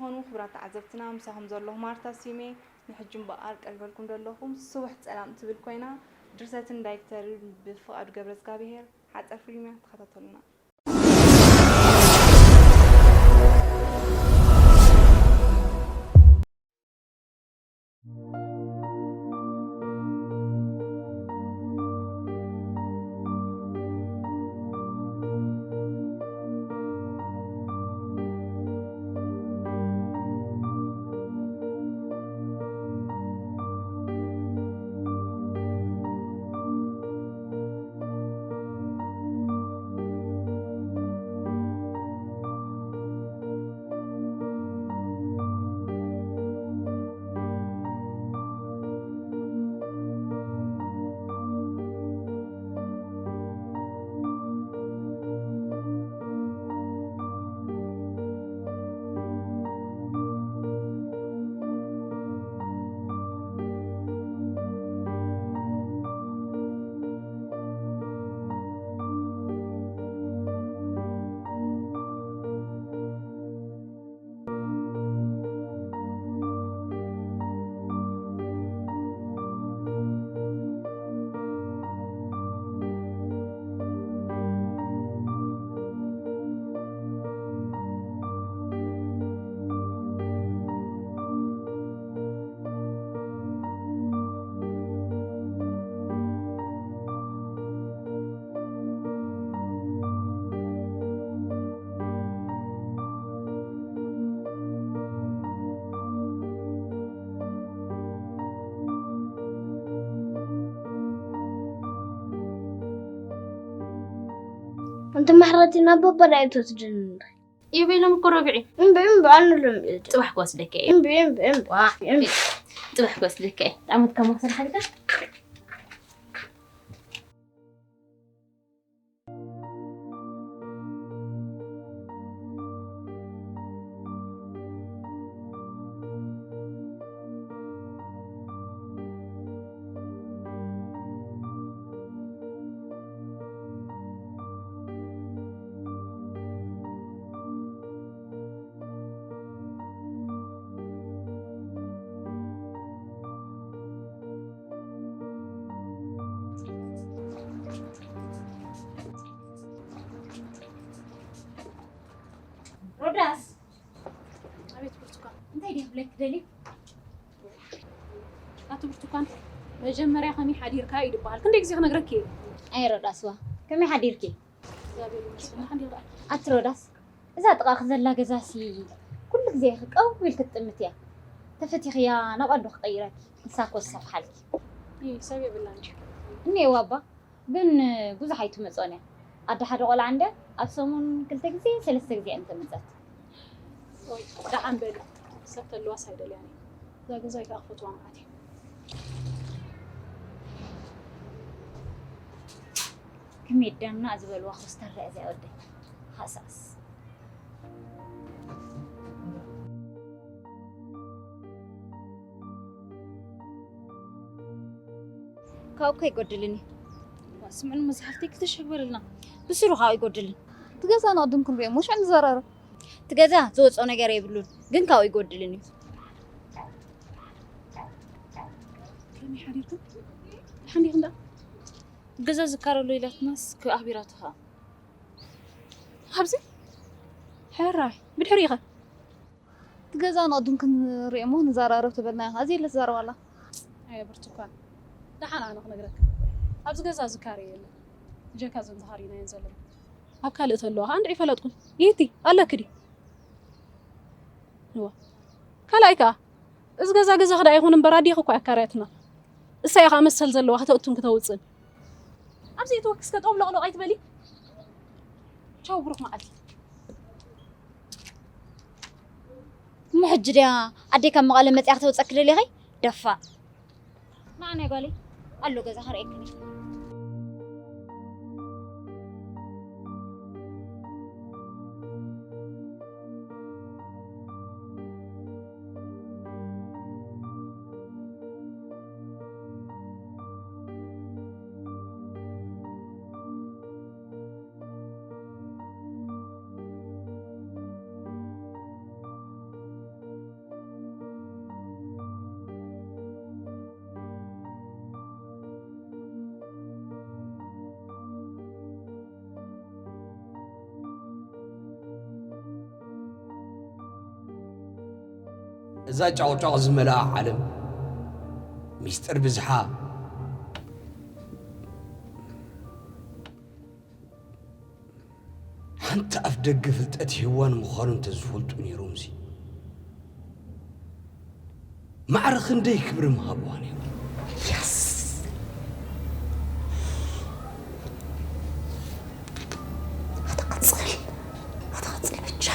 ዝኾኑ ክቡራት ተዓዘብትና፣ ምሳኹም ዘለኹ ማርታ ስዩሜ። ንሕጂ እምበኣር ቀሪበልኩም ዘለኹ ስውሕ ጸላም ትብል ኮይና፣ ድርሰትን ዳይሬክተርን ብፍቓዱ ገብረዝጋብሄር። ሓጸር ፊልም እያ፣ ተኸታተሉና። أنت محرتي نبض بدأت تسجن. إيه، بيلم كربعي. إم بإم بأنو لم يجي. صباح كوس دكي. إم بإم بإم. واح. إم. صباح كوس دكي. تعمد كم وصل حاجة؟ ሮዳስ! ኣቤት ብርቱካን። እንታይ ድየ ክብለኪ ደልየ? ኣቲ ብርቱካን፣ መጀመርያ ከመይ ሓዲርካ እዩ ዝበሃል። ክንደይ ግዜ ክነግረኪ እየ? ኣይ ሮዳስዋ፣ ከመይ ሓዲርኪ? እግዚኣብሔር ይመስገን። ሓዲር ደኣ። ኣቲ ሮዳስ፣ እዛ ጥቓኺ ዘላ ገዛሲ ኩሉ ግዜ ኢኺ ቀው ኢልኪ ትጥምትያ። ተፈቲኽያ ናብኣ ዶ ክቐይረኪ? ንሳ እኮ ዝሰፍሓልኪ። ይህ ሰብ የብላን ድዩ? እኔዋ እባ፣ ግን ብዙሕ ኣይትመጾን እያ። ኣደ ሓደ ቆልዓ እንደ ኣብ ሰሙን ክልተ ግዜ፣ ሰለስተ ግዜ እየን ትምጸት። ወይ ደሓን በሊ፣ ሰብ ተልዋስ ኣይደልያን እየ። እዛ ገዛ ኣይከኣ ክፈትዋ መዓት እዩ። ከመይ ደምና ዝበልዋ ኮስተር እያ እዚኣ ወደይ። ሃሳስ። ካብኡ እኮ ኣይጎድልን እዩ። ስምዕን መዝሓፍቲ ክትሽግበርልና። ብስሩ ካብኡ ኣይጎድልን። እቲ ገዛ ንቕድም ክንሪኦ፣ ሙሽ ንዘራረብ። እቲ ገዛ ዝወፅኦ ነገር የብሉን፣ ግን ካብኡ ኣይጎድልን እዩ። ከመይ ሓዲርኩም? ደሓን ዲኹም ደኣ? ገዛ ዝካረሉ ኢላትናስ ክኣቢራትኻ። ኣብዚ? ሕራይ፣ ብድሕሪኸ? እቲ ገዛ ንቕድም ክንርኢ እሞ ንዘራረብ ተበልና ኢኻ። እዚ ኢለ ትዛረብ ኣላ። ኣየ ብርቱካን፣ ደሓን ኣነ ክነግረካ። ኣብዚ ገዛ ዝካረ የለን። ብጀካ እዘን ተኻሪናየን ዘለና። ኣብ ካልእ ተለዋ ኸዓ እንድዒ ፈለጥኩን። ይህቲ፣ ኣለኪ ድዩ? እዋ። ካልኣይ ከኣ፣ እዚ ገዛ ገዛኺ ደኣ ይኹን እምበር ኣዴኺ እኮ ኣካርያትና። እሳ እያ ኸዓ መሰል ዘለዋ ከተእቱን ክተውፅን። ኣብዚ እትወኪ እስከ ጦም ሎቕሎቕ ኣይትበሊ። ቻው ብሩኽ መዓልቲ። እሞ ሕጂ ድያ ኣደይ ካብ መቐለ መፂኣ ክተውፀኪ ደሊኺ? ደፋር። ንዓ ናይ ጓለይ ኣሎ ገዛ ከርእየክን እየ። እዛ ጫቑጫቑ ዝመልኣ ዓለም፣ ሚስጥር ብዝሓ፣ ሓንቲ ኣፍ ደገ ፍልጠት ሄዋን ምዃኑ እንተዝፈልጡ ነይሮምሲ፣ ማዕረ ክንደይ ክብሪ ምሃብዋ ነይሩ። የስ! ኣታ ቀጽል፣ ኣታ ቀጽል ብቻ።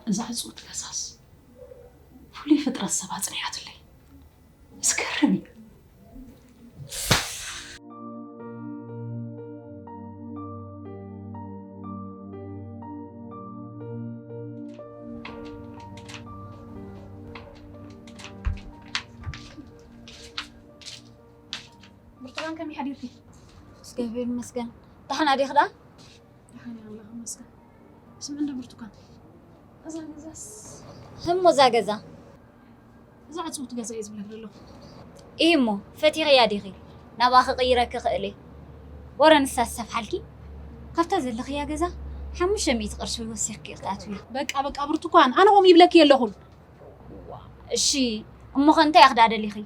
እዛ ዕጽውቲ ገዛስ ፍሉይ ፍጥረት ሰብ ኣጽኒሓትለይ። ዝገርም እዩ። ብርቱካን ከመይ ሓዲርኪ? እግዚኣብሔር ይመስገን። ደሓን ኣዲኺ ደኣ? ደሓን እየ ኣምላኽ ይመስገን። ስምዒ እንዶ ብርቱካን፣ እዛ ገዛስ? ህሞ እዛ ገዛ? እዛ ዕጽውቲ ገዛ እየ ዝብለኪ ዘለኹ። ኢሂ እሞ፣ ፈቲኽያ ዲኺ? ናብኣ ክቕይረኪ ክእል እየ። ወረ ንሳ ዝሰፍሓልኪ? ካብታ ዘለኽያ ገዛ ሓሙሽተ ሚእቲ ቅርሺ ወሲኽኪ ክትኣትዊ። በቃ፣ በቃ ብርቱካን፣ ኣነ ከምኡ ይብለኪ የለኹን። እሺ፣ እሞ ኸ እንታይ ኢኺ ደኣ ደሊኺ?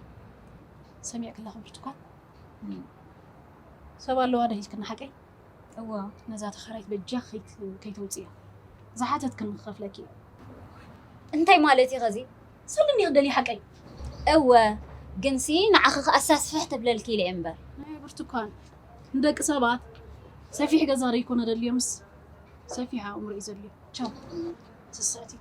ሰሚዕኪ ኣለኺ ብርቱካን? እም። ሰብ ኣለዋ ዶ ኢልክኒ ሓቀይ? እወ። ነዛ ተኸራይት በጃኺ ከይት-፣ ከይተውፅእያ። ዝሓተትክኒ ክኸፍለኪ እየ። እንታይ ማለት እዩ ኸዚ? ሰሉኒ ክደልይ ሓቀይ? እወ፣ ግንሲ ንዓኺ ከኣ ሳስፍሕ ተብለልኪ ኢለ እየ እምበር። ናይ ብርቱካን፣ ንደቂ ሰባት ሰፊሕ ገዛ ዶ ይኮነ ደልዮምስ ሰፊሕ ኣእምሮ እዩ ዘድልዮ። ቻው። ስስዕቲ።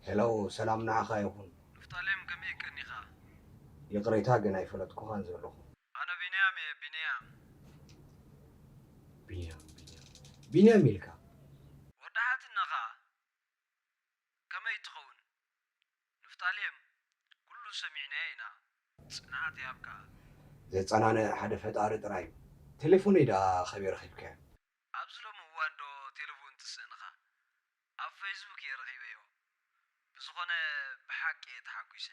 ሄሎ፣ ሰላም ንዓኻ ይኹን። ንፍታሌም፣ ከመይ ቀኒኻ? ይቕሬታ ግን ኣይፈለጥኩኻን ዘለኹ። ኣነ ቢንያም እየ፣ ቢንያም። ቢንያም፣ ቢንያም። ቢንያም ኢልካ? ወዲ ሓትነኻ። ከመይ ትኸውን? ንፍታሌም፣ ኩሉ ሰሚዕናዮ ኢና። ጽንዓት ይሃብካ። ዘጸናንዕ ሓደ ፈጣሪ ጥራይ እዩ። ቴሌፎነይ ደኣ ከመይ ረኺብካዮ? ኣብዚ ሎሚ እዋን ዶ ቴሌፎን ትስእንኻ? ኣብ ፌስቡክ እየ ረኺበዮ። ብዝኾነ ብሓቂ እየ ተሓጒሰ።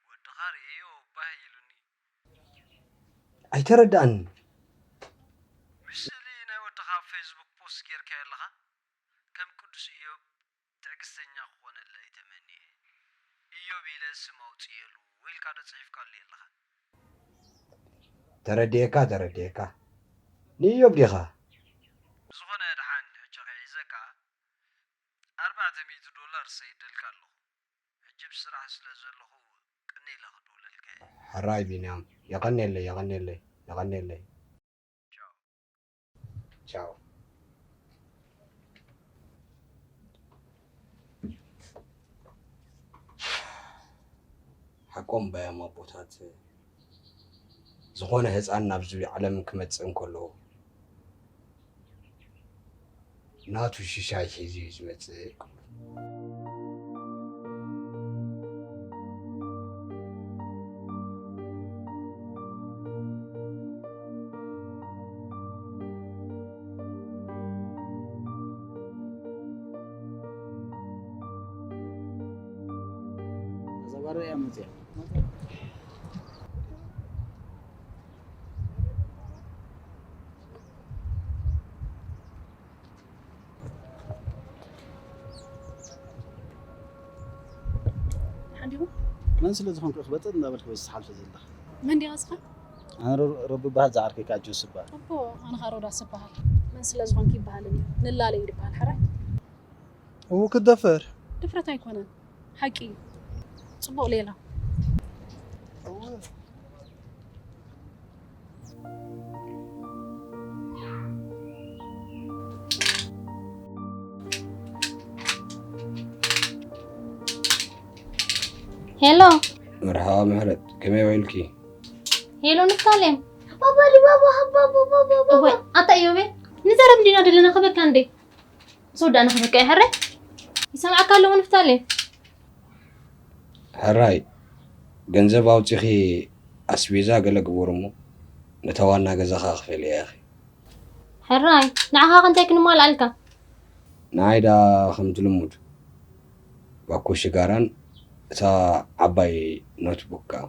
ወድኻ ርእየዮ ባህ ኢሉኒ። ኣይተረድኣንን። ምስሊ ናይ ወድኻ ኣብ ፌስቡክ ፖስት ጌርካዮ ኣለኻ? ከም ቅዱስ ኢዮብ ትዕግስተኛ ክኾነለይ ተመንየ። ኢዮብ ኢለ ስም ኣውጽኤሉ ኢልካ ዶ ጽሒፍካሉ የለኻን? ተረዲኤካ፣ ተረዲኤካ። ንኢዮብ ዲኻ? ብዝኾነ ደሓን ሕጂ ከይሕዘካ ኣርባዕተ ሚእቲ ዶላር ሰይደልካ ኣለኹ። ሕጂ ብስራሕ ስለ ዘለኹ ቅንይ ኢለ ክድውለልካ እየ። ሕራይ ቢንያም፣ የቐንየለይ፣ የቐንየለይ፣ የቐንየለይ። ቻው። ቻው። ሓቆም ባዮም ኣቦታት፣ ዝኾነ ህፃን ናብዚ ዓለም ክመፅእ እንከሎ ናቱ ሽሻይ ሒዙ እዩ ዝመፅእ። እዛ ጓል እያ መፅያ። ሓንዲኹም? መን ስለ ዝኾንኩ ኢኺ በጠጥ እንዳበልኪ በዚ ትሓልፊ ዘለኺ? መን ዲኻ እስኻ? ኣነ ሮ-፣ ሮቢ በሃል፣ ዝዓርከይ ከኣ ጆስ እበሃል። እቦ፣ ኣነ ኸኣ ሮዳስ እበሃል። መን ስለ ዝኾንኪ ይበሃልን እዩ። ንላለ እዩ ዝበሃል፣ ሕራይ? እው፣ ክደፈር። ድፍረት ኣይኮነን፣ ሓቂ እዩ። ጽቡቕ ሌላ። እው። ሄሎ። መርሓባ ምሕረት፣ ከመይ ውዒልኪ? ሄሎ ንፍታሌም። ባባ ዲባባ፣ ባባ፣ ባባ፣ ባባ። እወ፣ ኣታ ኢዮቤል፣ ንዛረብ እንዲና ዘለና ክበካ እንዴ? ሰው ዳና ክበካ ይሐረ? ይሰምዓካ ኣለዎ ንፍታሌ። ሕራይ፣ ገንዘብ ኣውጺኺ ኣስቤዛ ገለ ግበሩ እሞ፣ ነታ ዋና ገዛኻ ክፈልያ ኢኺ። ሕራይ፣ ንዓኻ ከ እንታይ ክንማልኣልካ? ንዓይ ደኣ ከምቲ ልሙድ፣ ባኮ ሽጋራን እታ ዓባይ ኖትቡክ ከኣ።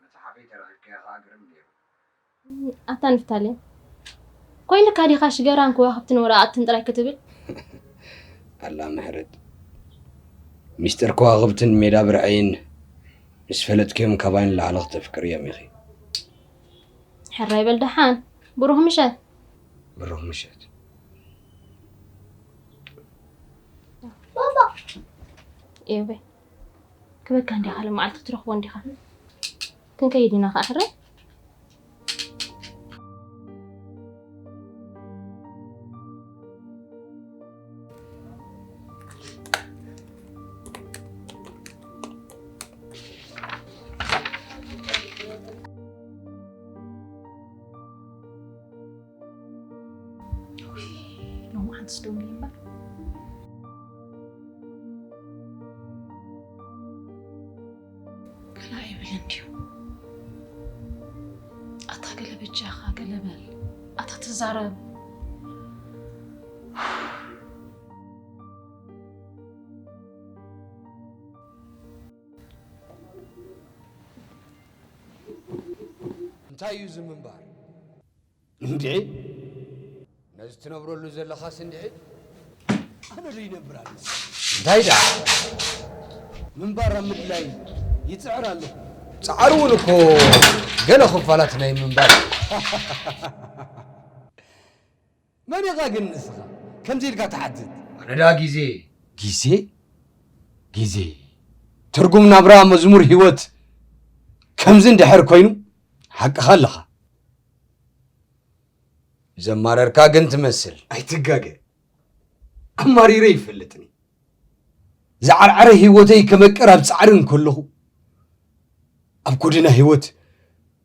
መጽሓፈይ ተረኺብካዮ ከኣ ግርም ነይሩ። ኣታ ንፍታሌ፣ ኮይኑካ ዲኻ ሽገራን ከዋኽብትን ወረቓቕትን ጥራይ ክትብል? ኣላ ምሕረት፣ ሚስጥር ከዋኽብትን ሜዳ ብርዐይን ምስ ፈለጥክዮም ካባይ ንላዕሊ ክተፍቅርዮም ኢኺ። ሕራይ በል ደሓን፣ ብሩኽ ምሸት። ብሩኽ ምሸት። ኤበይ፣ ክበካ እንዲኻ፣ ካልእ መዓልቲ ክትረኽቦ እንዲኻ። ክንከይድ ኢና ኸዓ ሕራይ። ሎማዓንትስ ደው ኢለ እምበር። ገና ኣይብልን ድዩ? ኣታ ገለ በጃኻ ገለ በል። ኣታ ትዛረብ። እንታይ እዩ እዚ ምንባር? እንድዒ ነዚ ትነብረሉ ዘለኻስ እንድዒ ኣነ ዶ ይነብር ኣለኹ? እንታይ ደኣ? ምንባር ኣብ ምድላይ ይጽዕር ኣለኹ። ጻዕሪ እውን እኮ ገለ ክፋላት ናይ ምንባር እዩ። መን ኢኻ ግን ንስኻ ከምዚ ኢልካ ትሓትት? ኣነ ደኣ ግዜ። ግዜ? ግዜ? ትርጉም ናብራ መዝሙር ህይወት ከምዚ እንድሕር ኮይኑ ሓቅኻ ኣለኻ። ዘማረርካ ግን ትመስል። ኣይትጋገ። ኣማሪረ ይፈልጥኒ። ዝዓርዓረ ህይወተይ ከመቅር ኣብ ጻዕሪ እንከለኹ፣ ኣብ ጎደና ህይወት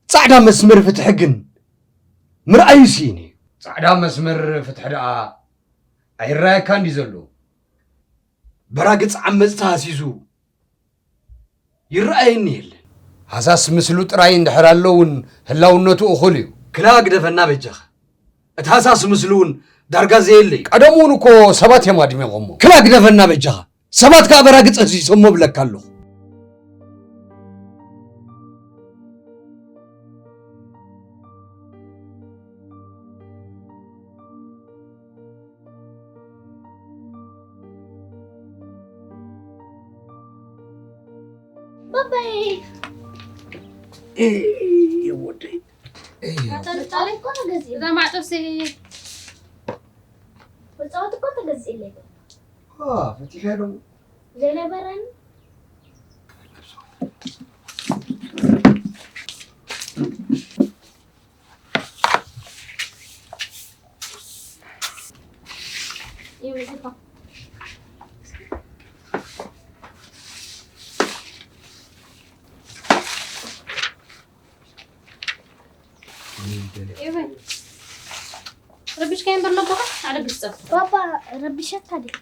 ጻዕዳ መስመር ፍትሒ ግን ምርኣዩ ስኢነ እዩ። ጻዕዳ መስመር ፍትሒ ደኣ ኣይረኣየካን ድዩ ዘሎ? በራግጽ ዓመጽ ተሃሲሱ ይረኣየኒ የለን። ሃሳስ ምስሉ ጥራይ እንድሕር ኣሎ እውን ህላውነቱ እኹል እዩ። ክላ ግደፈና በጃኻ። እቲ ሃሳስ ምስሉ እውን ዳርጋ ዘየለ እዩ። ቀደም እውን እኮ ሰባት እዮም ኣድሚቖሞ። ክላ ግደፈና በጃኻ። ሰባት ከኣ በራግጽ ህሲሶሞ እብለካ ኣለኹ። ባባይ። ኤይ፣ የወደይ። ኤይ። ኣታ ንፍታሌ፣ እዛ ማዕጾ ሲ መጻወቲ እኮ ተገዚእለይ። ዋ፣ ፈቲሕያ ዶ? ዘይነበረኒ። ረቢሽካ እምበር ነቦኻ ኣደግስጸ። ባባ ረቢሸካ ድዩ?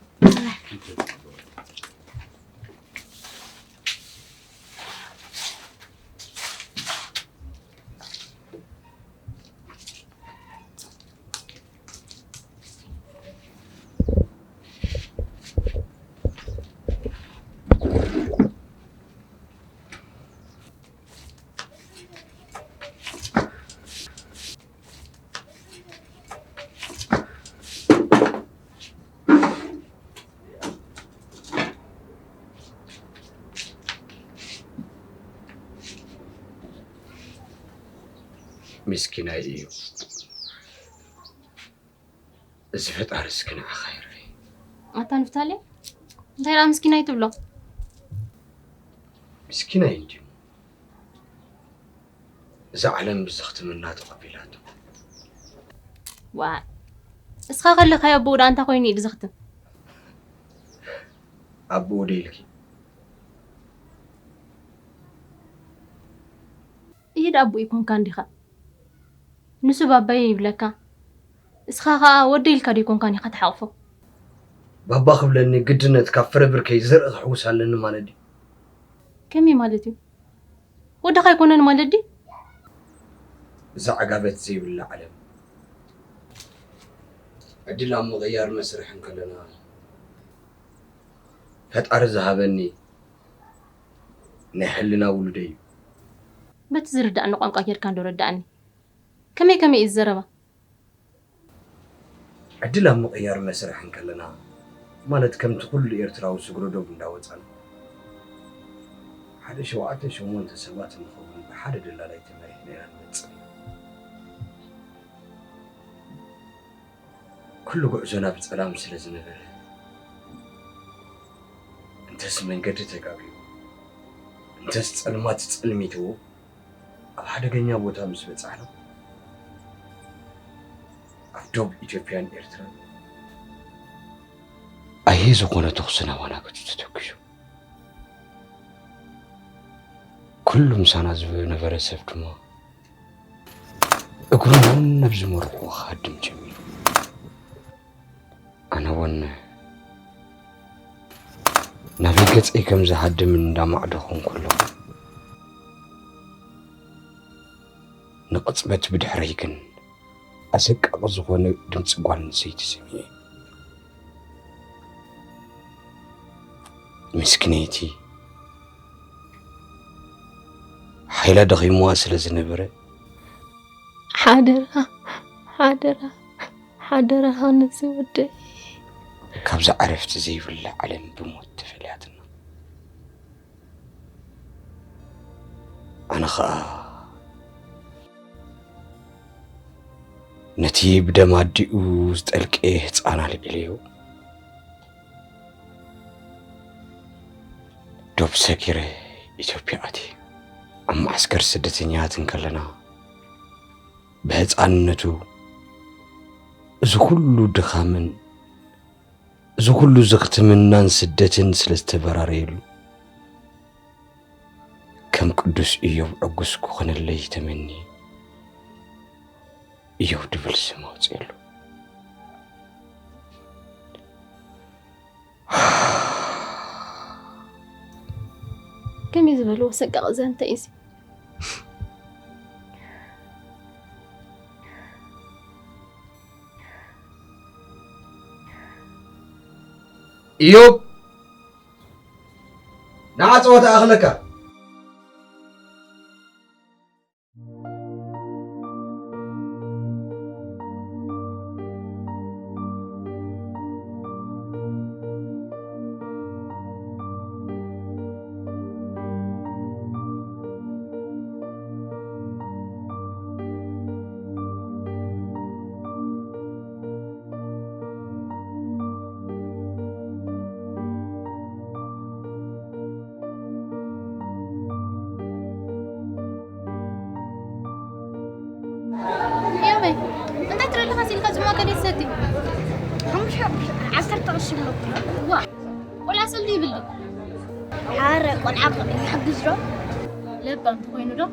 ምስኪናይ እዩ። እዚ ፈጣሪ እስኪ ንዓኻ ይርኣይ። ኣታ ንፍታሌ፣ እንታይ ደኣ ምስኪናይ ትብሎ? ምስኪናይ እንድዩ። እዛ ዓለም ብዘኽትም እናተቐቢላቶ። ዋ፣ እስኻ ከለኻዮ ኣቦኡ ደኣ እንታይ ኮይኑ እዩ ዝኽትም? ኣቦኡ ዶ ኢልኪ? ኢድ ኣቦኡ ይኮንካ እንዲኻ። ንሱ ባባየ ይብለካ። እስኻ ኸኣ ወደይ ኢልካ ዶ ኣይኮንካን ኢኻ ትሓቕፎ? ባባ ክብለኒ ግድነት ካብ ፍረ ብርከይ ዘርኢ ክሕውስ ኣለኒ ማለት ድዩ? ከመይ ማለት እዩ? ወድኻ ኣይኮነን ማለት ድዩ? እዛ ዕጋበት ዘይብላ ዓለም ዕድል ኣብ ምቕያር መስርሕ እንከለና ፈጣሪ ዝሃበኒ ናይ ሕልና ውሉደይ እዩ። በቲ ዝርድኣኒ ቋንቋ ጌርካ እንዶ ረድኣኒ። ከመይ ከመይ እዩ ዝዘረባ? ዕድል ኣብ ምቕያር መስርሕ እንከለና ማለት ከምቲ ኩሉ ኤርትራዊ ስግረ ዶብ እንዳወጻና ሓደ ሸውዓተ ሸሞንተ ሰባት እንኸውን ብሓደ ደላላይ ተመሪሕና ኢና ንመጽእ። ኩሉ ጉዕዞና ብጸላም ስለ ዝነበረ እንተስ መንገዲ ተጋግዩ እንተስ ጸልማት ጸልሚትዎ ኣብ ሓደገኛ ቦታ ምስ በጻሕና ኣብ ዶብ ኢትዮጵያን ኤርትራን ኣየ ዝኾነ ተኹሲ ናባና ገጹ ተተኩሱ። ኩሉ ምሳና ዝነበረ ሰብ ድማ እግሩ ነብ ዝመርሖ ክሃድም ጀሚሩ። ኣነ እውን ናበይ ገጸይ ከም ዝሃድም እንዳማዕደኹ እንከሎ ንቕጽበት ብድሕረይ ግን ኣሰቃቒ ዝኾነ ድምጺ ጓል ኣንስተይቲ ሰሚዐ። ምስኪነይቲ ሓይላ ደኺምዋ ስለ ዝነበረ ሓደራ ሓደራ ሓደራኻ ነዚ ወደይ ካብዛ ዕረፍቲ ዘይብላ ዓለም ብሞት ተፈልያትና። ኣነ ኸኣ ነቲ ብደም ኣዲኡ ዝጠልቀየ ህጻን ኣልዒለዮ ዶብ ሰጊረ ኢትዮጵያ ኣትየ። ኣብ መዓስከር ስደተኛታት እንከለና ብህጻንነቱ እዚ ኩሉ ድኻምን እዚ ኩሉ ዝኽትምናን ስደትን ስለ ዝተበራረየሉ ከም ቅዱስ ኢዮብ ዕጉስ ክኾነለይ ተመኒ ኢዮብ ድብል ስም ኣውፅየሉ። ከመይ ዝበልዎ ሰቃቕ ዛንታ እዩ እዚ። ኢዮብ ንዓ ጸወታ ኣኽለካ። እዮበይ እንታይ ትርኢ ኣለኻ? ሲልካ ጽማዋ ከደይ ትሰቲ? ሓሙሽተ ዓሰርተ ቅርሺ ኣለኩ። ዋ ቆልዓ ሰልዲ ይብል። ሓረ ቆልዓ ይሕግዝ ዶ? ለባም ተኮይኑ ዶ?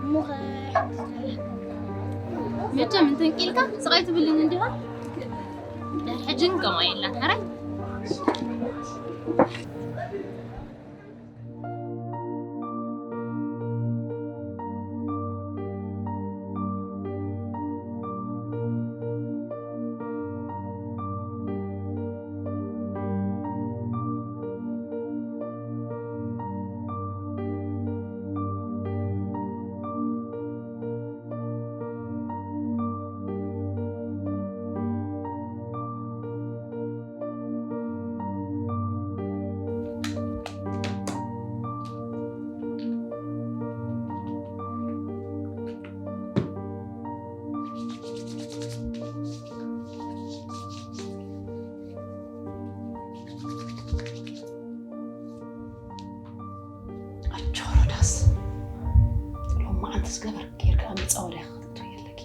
እሞ ከ መቸም እንተንቂልካ ስቓይ ትብልን እንዲኻ። ድሕሪ ሕጂ ግን ከምኣ የላን። ሕራይ ኣጆ ሮዳስ ሎማዓንቲ ዝገበር ጌርካ ኣብ መጻወድያ ክትእትው የለኪ።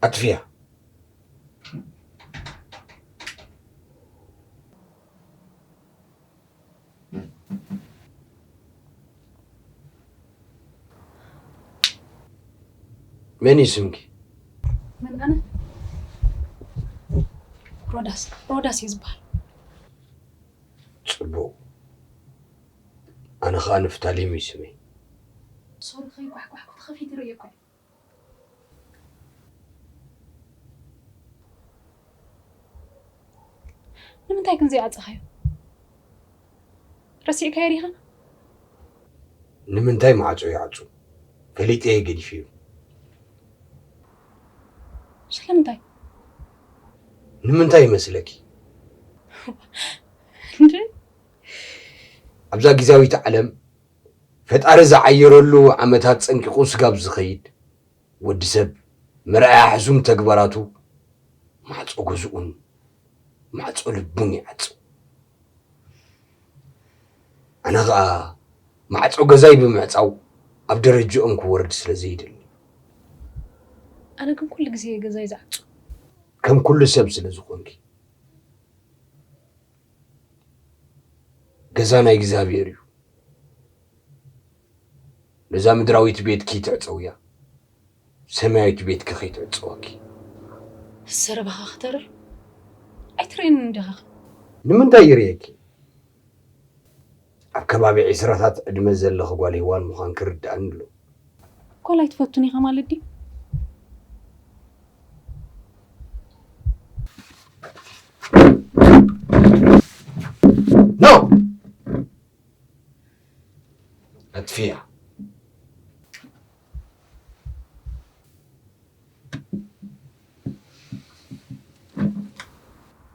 ኣጥፍያ። መን እዩ ስምኪ? መን ኣነ? ሮዳስ፣ ሮዳስ እየ ዝበሃል። ጽቡቕ። ኣነ ኸኣ ንፍታሌም እዩ ስመይ። ሶሪ ከይጓሕጓሕኩ ተኸፊቱ ርእየኩ። ንምንታይ ግን ዘይዓጸኻዮ? ረሲዕካዮ ዲኻ? ንምንታይ ማዕጾ ይዓጹ? ፈሊጠ እየ ገዲፈዮ። ስለምንታይ? ንምንታይ ይመስለኪ? እንዴ? ኣብዛ ግዝያዊት ዓለም ፈጣሪ ዝዓየረሉ ዓመታት ጸንቂቑ ስጋብ ዝኸይድ፣ ወዲ ሰብ መርኣያ ሕሱም ተግባራቱ ማዕጾ ገዝኡን ማዕጾ ልቡን ይዓጽው። ኣነ ኸኣ ማዕጾ ገዛይ ብምዕጻው ኣብ ደረጅኦም ክወርድ ስለ ዘይደሊ። ኣነ ግን ኩሉ ግዜ እየ ገዛይ ዝዓጹ። ከም ኩሉ ሰብ ስለ ዝኾንኪ። ገዛ ናይ እግዚኣብሔር እዩ። ነዛ ምድራዊት ቤትኪ ትዕጸውያ፣ ሰማያዊት ቤትኪ ከይትዕጸወኪ። ዘረባኻ ክተርር ኣይትርእየንን ዲኻ? ንምንታይ ይርእየኪ? ኣብ ከባቢ ዒስራታት ዕድመ ዘለኺ ጓል ሄዋን ምዃንኪ ርድኣኒ ኣሎ። ጓል ኣይትፈቱን ኢኻ ማለት ድዩ? ኖ! ኣጥፍያ።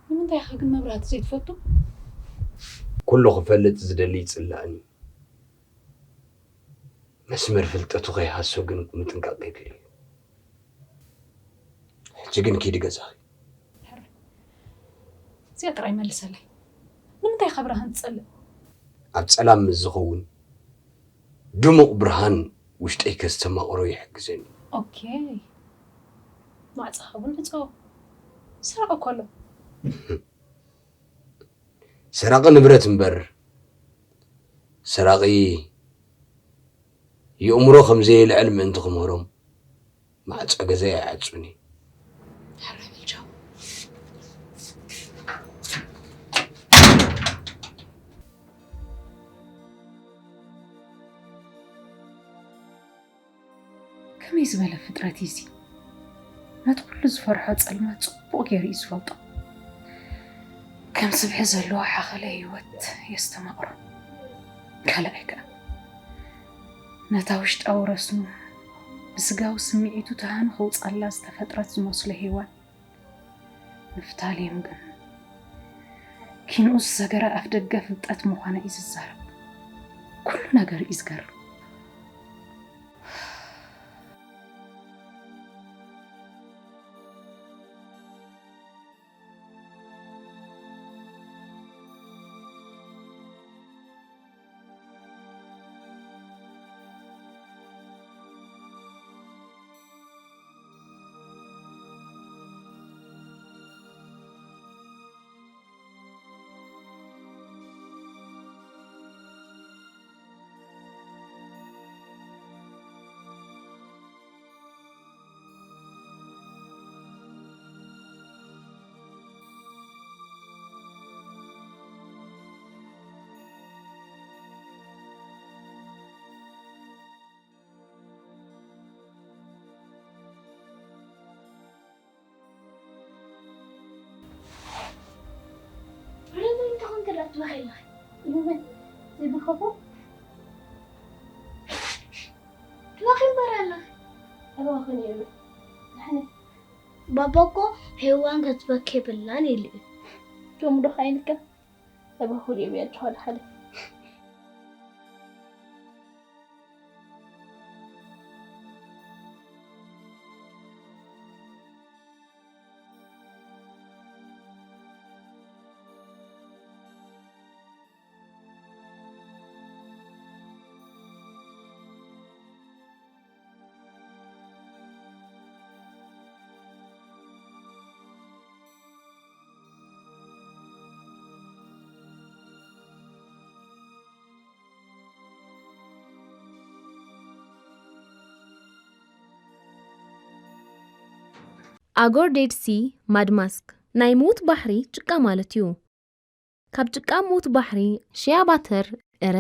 ንምንታይ ኢኻ ግን መብራህቲ ዘይትፈቱ? ኩሉ ክፈልጥ ዝደሊ ይጽላእኒ። መስመር ፍልጠቱ ከይሃሶ ግን ምጥንቃቕ የድልዮ። ሕጂ ግን ኪዲ ገዛኺ። ሕራይ። እዚኣ ጥራይ መልሰለይ። ንምንታይ ኢኻ ብርሃን ትጸልእ? ኣብ ጸላም ምስ ዝኸውን ድሙቕ ብርሃን ውሽጠይ ከስተማቕሮ ይሕግዘኒ። ኦኬ። ማዕጾኻ እውን ዕጸዎ። ሰራቒ እኮ ኣሎ። ሰራቒ ንብረት እምበር ሰራቒ የእምሮ ከም ዘየልዕል ምእንቲ ክምህሮም ማዕጾ ገዛይ ኣይዓጹን እየ። ሕራይ በል ቻው። ከመይ ዝበለ ፍጥረት እዩ እዚ? ነቲ ኩሉ ዝፈርሖ ጸልማት ጽቡቕ ገይሩ እዩ ዝፈልጦ። ከም ስብሒ ዘለዎ ሓኸለ ህይወት የስተማቕሮ። ካልኣይ ከኣ ነታ ውሽጣዊ ረስኑ ብስጋዊ ስምዒቱ ተሃኑ ከውጻላ ዝተፈጥረት ዝመስሎ ሄዋን፣ ንፍታሌም ግን ኪንኡ ዝሰገረ ኣፍደገ ፍልጠት ምዃና እዩ ዝዛረብ። ኩሉ ነገር እዩ ዝገርም። ብረመይ እንተኾንኪ ደኣ ትበኺ ኣለኺ። ንመን? ዘይበኸኹ? ትበኺ እምበር ኣለኺ። ኣይበኸኹን እየ እብል። ንሕነ ባባ እኮ ሄዋን ክትበኪ የብላን ኢሉ እዩ። ሎሚ ዶ ኸዓ ይንከ? ኣይበኸኹን እየ እብል ሓደ ሓደ። ኣጎር ዴድ ሲ ማድ ማስክ ናይ ምዉት ባሕሪ ጭቃ ማለት እዩ። ካብ ጭቃ ምዉት ባሕሪ ሽያ ባተር፣ ዕረ፣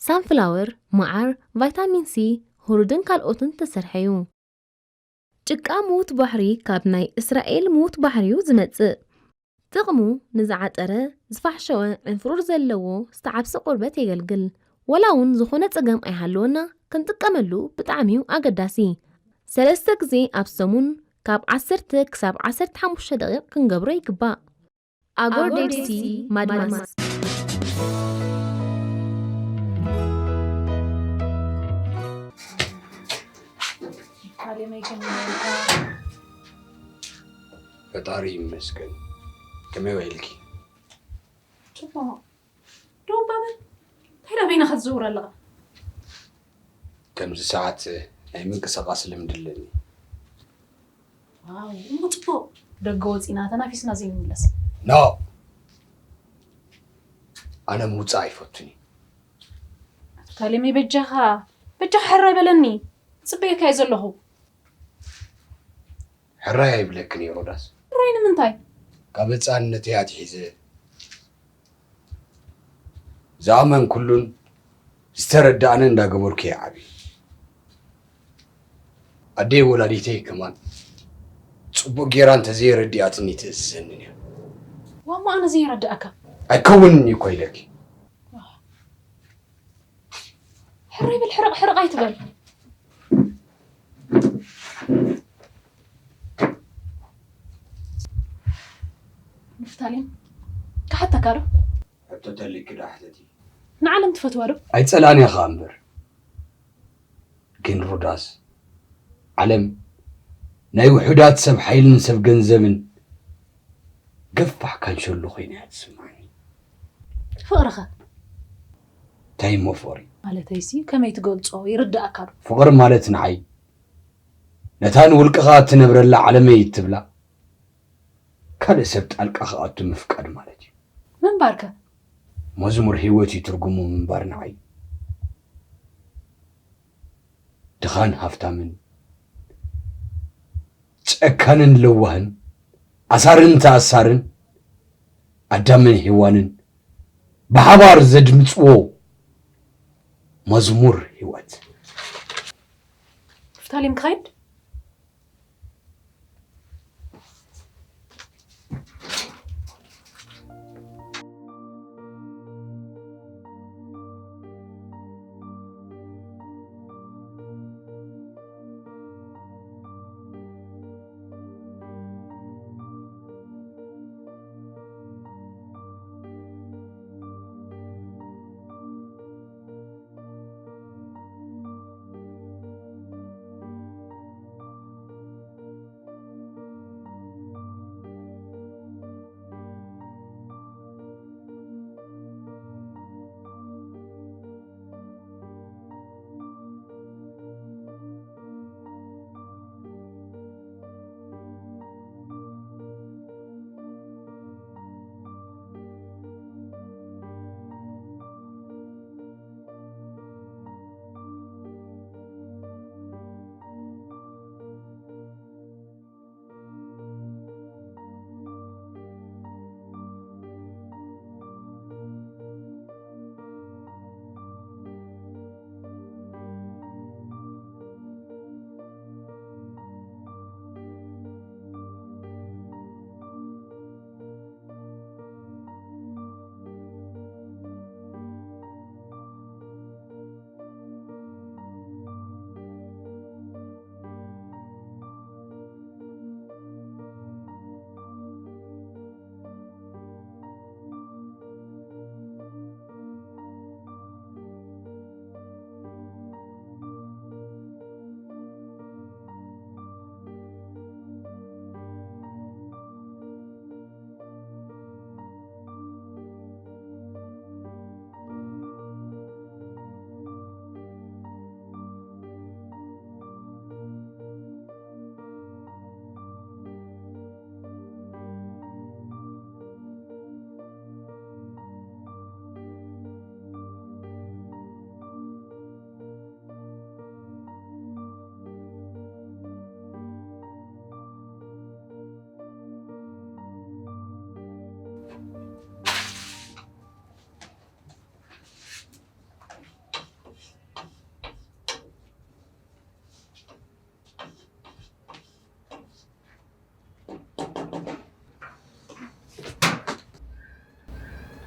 ሳንፍላወር፣ መዓር፣ ቫይታሚን ሲ፣ ሁሩድን ካልኦትን ዝተሰርሐ እዩ። ጭቃ ምዉት ባሕሪ ካብ ናይ እስራኤል ምዉት ባሕሪ እዩ ዝመጽእ። ጥቕሙ ንዝዓጠረ፣ ዝፋሕሸወ፣ ዕንፍሩር ዘለዎ፣ ዝተዓብሰ ቆርበት የገልግል። ወላ እውን ዝኾነ ጸገም ኣይሃለወና ክንጥቀመሉ ብጣዕሚ እዩ ኣገዳሲ። ሰለስተ ግዜ ኣብ ሰሙን ካብ ዓሰርተ ክሳብ ዓሰርተ ሓሙሽተ ደቂቕ ክንገብሮ ይግባእ። ኣጎር ዴድ ሲ ማድማስ። ፈጣሪ ይመስገን። ከመይ ውዒልኪ? ጽቡቕ። ደው በል። እንታይ ደኣ በይንኻ ትዝውር ኣለኻ? ከምዚ ሰዓት ናይ ምንቅስቓስ ልምዲ ኣለኒ። ዋው፣ እሞ ጽቡቕ። ደገ ወጺና ተናፊስና ዘይንምለስ። ኖ፣ ኣነ ምውጻእ ኣይፈቱን እየ። ኣቶ ታሌመይ በጃኻ፣ በጃኻ ሕራይ በለኒ። ጽበየካ እየ ዘለኹ። ሕራይ ኣይብለክን እየ ሮዳስ። ሕራይ ንምንታይ? ካብ ህፃንነተይ ኣትሒዘ ዝኣመንኩሉን ዝተረዳእነ እንዳገበርኩ እየ ዓብየ። ኣደይ ወላዲተይ ከማን ፅቡቅ ጌራ እንተዘየረዲኣትኒ ትእዝዘንን እያ። ዋማ ኣነ ዘይረዳእካ። ኣይከውንን እዩ እኮ ኢለኪ። ሕራይ በል፣ ሕርቕ ሕርቕ ኣይትበል። ንፍታሌም፣ ክሓተካ ዶ? ሕቶ ተልኪ ዶ ኣሕተቲ? ንዓለም ትፈትዋ ዶ? ኣይጸላእን እየ ኸኣ እምበር። ግን ሮዳስ፣ ዓለም ናይ ውሑዳት ሰብ ሓይልን ሰብ ገንዘብን ገፋሕ ካንሸሎ ኮይና እያ ትስምዓኒ። ፍቕርኸ? እንታይ እሞ ፍቕሪ? ማለተይሲ ከመይ ትገልጾ ይርድኣካ ዶ? ፍቕሪ ማለት ንዓይ ነታ ንውልቅኻ እትነብረላ ዓለመይ እትብላ ካልእ ሰብ ጣልቃ ክኣቱ ምፍቃድ ማለት እዩ። ምንባርከ? መዝሙር ህይወት እዩ ትርጉሙ ምንባር ንዓይ። ድኻን ሃፍታምን፣ ጨካንን ለዋህን፣ ኣሳርን ተኣሳርን፣ ኣዳምን ሄዋንን ብሓባር ዘድምፅዎ መዝሙር ህይወት። ንፍታሌም ክኸይድ?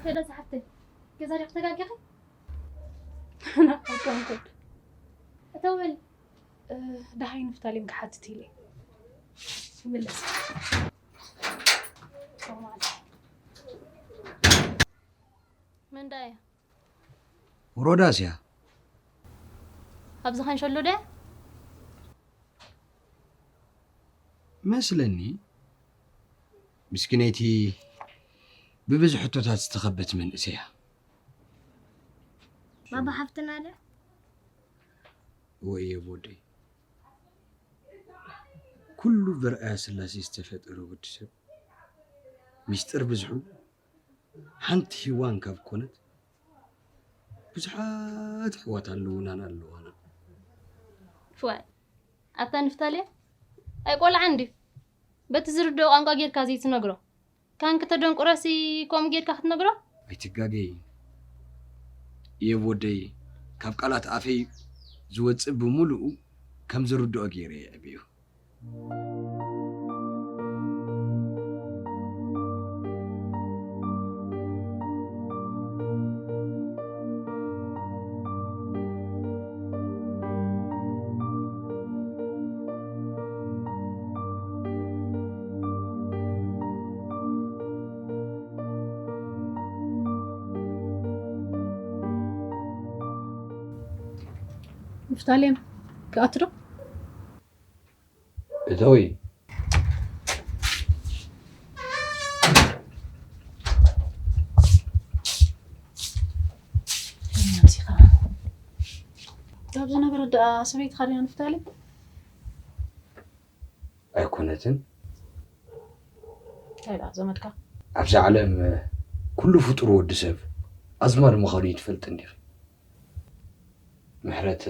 ሄሎ ዝሓፍተይ፣ ገዛ ዲኺ ተጋጊኺ? ኣይኮንኩን። እተው በሊ። እ፣ ደሃይ ንፍታሌም ክሓትት ኢለ። ይምለስ። ሶማል። መን ዳያ? ሮዳስ እያ። ኣብዚ ኸንሸሎ ዳያ? መስለኒ። ምስኪነይቲ ብብዙሕ ሕቶታት ዝተኸበት መንእሰይ እያ። ባባ ሓፍትና ዶ? ወየ ወደይ። ኩሉ ብርኣያ ስላሴ ዝተፈጠረ ወዲ ሰብ ሚስጥር ብዙሑ ሓንቲ ሂዋን ካብ ኮነት ብዙሓት ኣሕዋት ኣለዉናን ኣለዋና። ፍዋይ፣ ኣታ ንፍታሌ፣ ኣይቆልዓን ድዩ? በቲ ዝርድኦ ቋንቋ ጌርካ ዘይትነግሮ። ካን ክተደንቁረሲ ከምኡ ጌርካ ክትነግሮ? ኣይትጋገይ። እየብ ወደይ፣ ካብ ቃላት ኣፈይ ዝወጽእ ብምሉኡ ከም ዝርድኦ ገይረ እየ ዕብዩ። ንፍታሌም፣ ክኣቱ ዶ? እተዊ። ካብ ዝነበረ ደኣ ሰበይትኻ ድያ ንፍታሌም? ኣይኮነትን። እንታይ ደኣ ዘመድካ? ኣብዚ ዓለም ኩሉ ፍጡር ወዲ ሰብ ኣዝማድ ምዃኑ ይትፈልጥ እንዲኺ? ምሕረት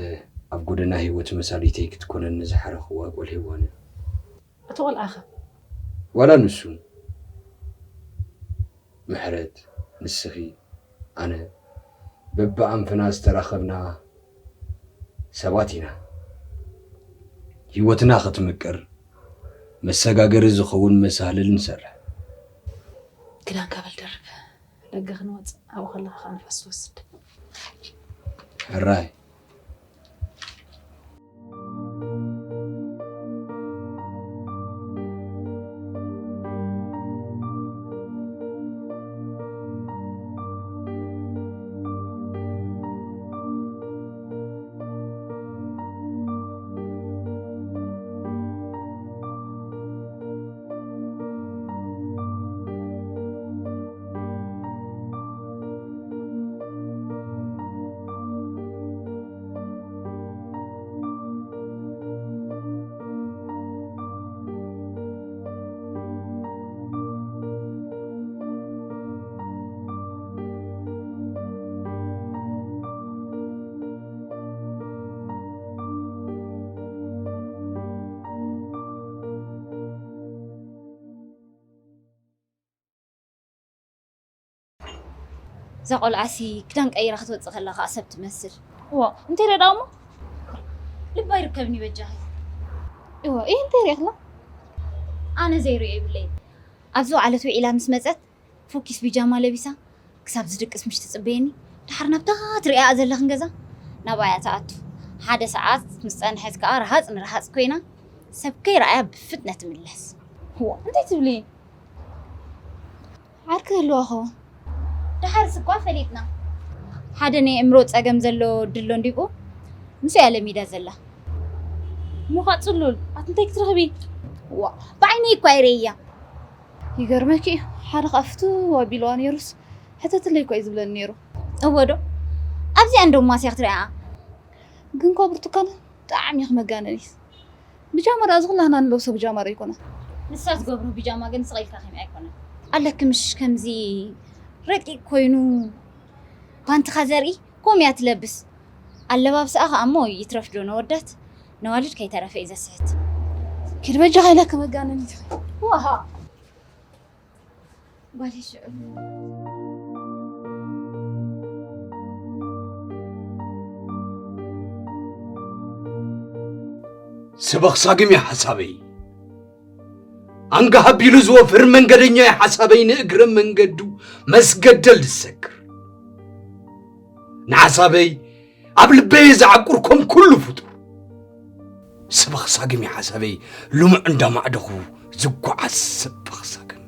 ኣብ ጎደና ህይወት መሳሊተይ ክትኮነኒ ዝሓረኽዋ ጓል ሄዋን እያ። እቲ ቆልዓኸ? ዋላ ንሱ። ምሕረት፣ ንስኺ፣ ኣነ፣ በብኣንፈና ዝተራኸብና ሰባት ኢና። ህይወትና ክትምቅር፣ መሰጋገሪ ዝኸውን መሳልል ንሰርሕ። ክዳንካ በል ደርብ። ደገ ክንወጽእ፣ ኣብኡ ከለኻ ኸኣ ንፋስ ትወስድ። ሕራይ። እዛ ቆልዓሲ ክዳን ቀይራ ክትወፅእ ከላ ከዓ ሰብ ትመስል። እዋ፣ እንታይ ረዳሞ? ልባ ይርከብኒ በጃኺ። እዋ፣ ይህ እንታይ ሪእኽላ? ኣነ ዘይሪኦ ይብለይ። ኣብዚ ወዓለት ውዒላ ምስ መፀት ፎኪስ ቢጃማ ለቢሳ ክሳብ ዝድቅስ ምሽ ትፅበየኒ። ድሓር ናብታ ትሪኣ ዘለኽን ገዛ ናብኣያ ትኣቱ። ሓደ ሰዓት ምስ ፀንሐት ከዓ ረሃፅ ንረሃፅ ኮይና ሰብ ከይረኣያ ብፍጥነት ትምለስ። እዋ፣ እንታይ ትብሊ? ዓርኪ ህልዋ ኸውን። ደሓርስ እኳ ፈሊጥና። ሓደ ናይ ኣእምሮ ጸገም ዘሎ ድሎ እንዲብኡ ምስ እያ ለሚዳ ዘላ። እሞ ኻብ ጽሉል ኣቲ እንታይ ክትረኽቢ? ዋ፣ ብዓይነይ እኳ እየ ርእያ። ይገርመኪ እዩ፣ ሓደ ኻብ ፍትው ኣቢልዋ ነይሩስ ሕተትለይ እኳ እዩ ዝብለኒ ነይሩ። እወ ዶ? ኣብዚኣ እንዶ ማስያ ክትሪኣ። ግን እኳ ብርቱካን ብጣዕሚ ኢኺ መጋነኒት። ብጃማ ደኣ እዚ ኩላህና ንለብሶ ብጃማ ዶ ኣይኮነን? ንሳ ዝገብሮ ብጃማ ግን ስቕ ኢልካ ከመይ ኣይኮነን? ኣለኪ ምሽ ከምዚ ረቂቕ ኮይኑ ፓንትኻ ዘርኢ ከምኡ እያ ትለብስ። ኣለባብስኣ ኸኣ እሞ ይትረፍ ዶ ነወዳት ነዋልድ ከይተረፈ እዩ ዘስሕት። ኪድ በጃኺ ኢለኪ መጋነኒት ኢኺ። ዋሃ። ጓለይ ሽዑ። ሰበኽ ሳግም እያ ሓሳበይ። ኣንጋህ ኣቢሉ ዝወፍር መንገደኛ ሓሳበይ ንእግረ መንገዱ መስገደል ዝሰግር። ንሓሳበይ ኣብ ልበይ ዝዓቁር ከም ኩሉ ፍጡር። ስባኽ ሳግም ሓሳበይ ልሙዕ እንዳማዕደኹ ዝጓዓዝ ስባኽ ሳግም።